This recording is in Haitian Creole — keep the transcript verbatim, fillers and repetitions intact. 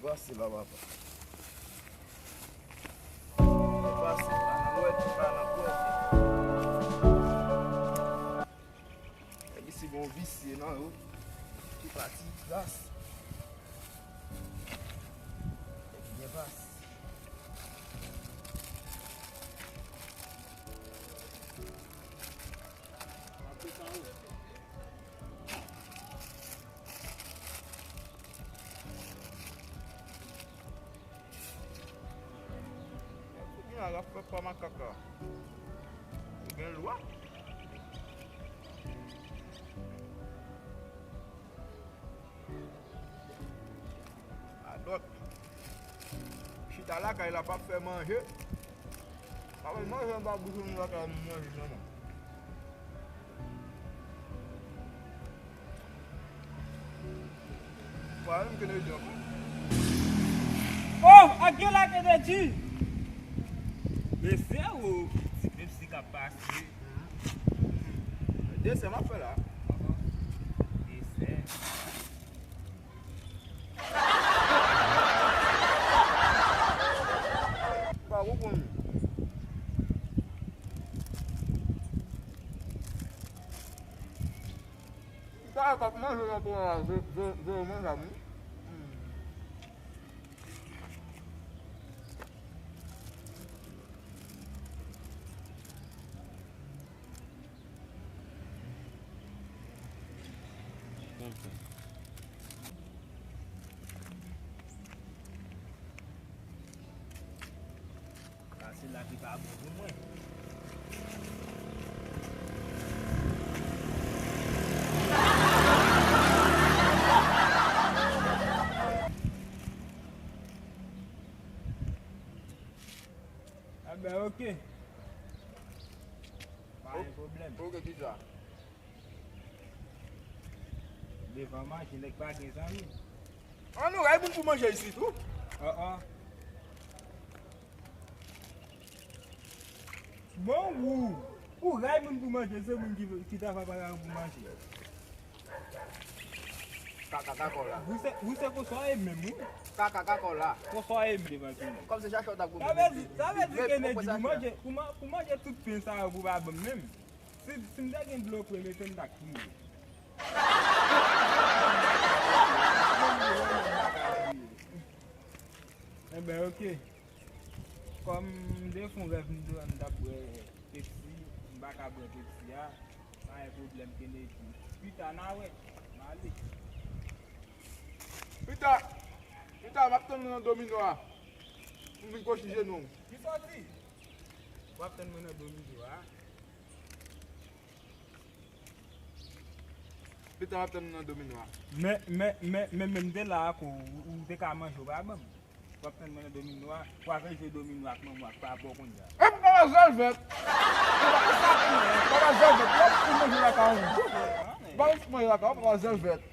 Pase la, papa. Pase, pa nan wèt, pa nan wèt. Nèg isi gon visye nan yo. Ki pati gras. Nèg byen pase. Kounye a, l ap fè pa makak la. Ou gen lwa. Adòt. Chita lakay la, p ap fè manje. Pa manje anba bouch nou lakay, nou manje sèlman. Pwa menm Kennedy ankò. Oh, ak gen la Kennedy. Mesye, ou ti Pepsi k ap pase. Desè m ap fè la. Desè. Pa konprann. Sa e kòk manje nan pran la, je, je, je manje a, wi. Hmm. Sa se la ki pa bon pou mwen. Enben, oke. Pa gen pwoblèm. Oke, kisa? Devan manje, nèg pa gen zanmi. An nou ray moun pou manje isit, wi. An, an. Bon, ou, ou ray moun pou manje, se moun ki, ki travay pa ray pou manje. Kaka, kaka, la. Ou se, ou se konsa w ye menm, wi. Kaka, kaka, la. Konsa w ye menm devan tout moun. Kòm se chache w t ap goumen. Sa vle di, sa vle di Kennedy pou manje, pou ma-, pou manje tout pen sa yo pou pa ban m menm. Si, si m te gen dlo pre, mete m t ap kriye. Enben, oke. Kòm m te fè yon rèv, m te wè m t ap bwè Pepsi, m pa ka bwè Pepsi a, pa gen pwoblèm, Kennedy. Pita, n a wè, m ale. Pita, pita, m ap tann ou nan domino a. M vin kòchije nou. Ki sòti? W ap tann mwen nan domino a. Pita m ap tann ou nan domino a. Men, men, men, men, men m te la ak ou, ou, ou te ka manje, ou pa ban m. W ap tann mwen nan domino a, w ap jwe domino ak manman w ak papa w kounye a. E papa Zèlvèt! Papa Zèlvèt, w ap fout manje lakay ou. W ap fout manje lakay ou, papa Zèlvèt.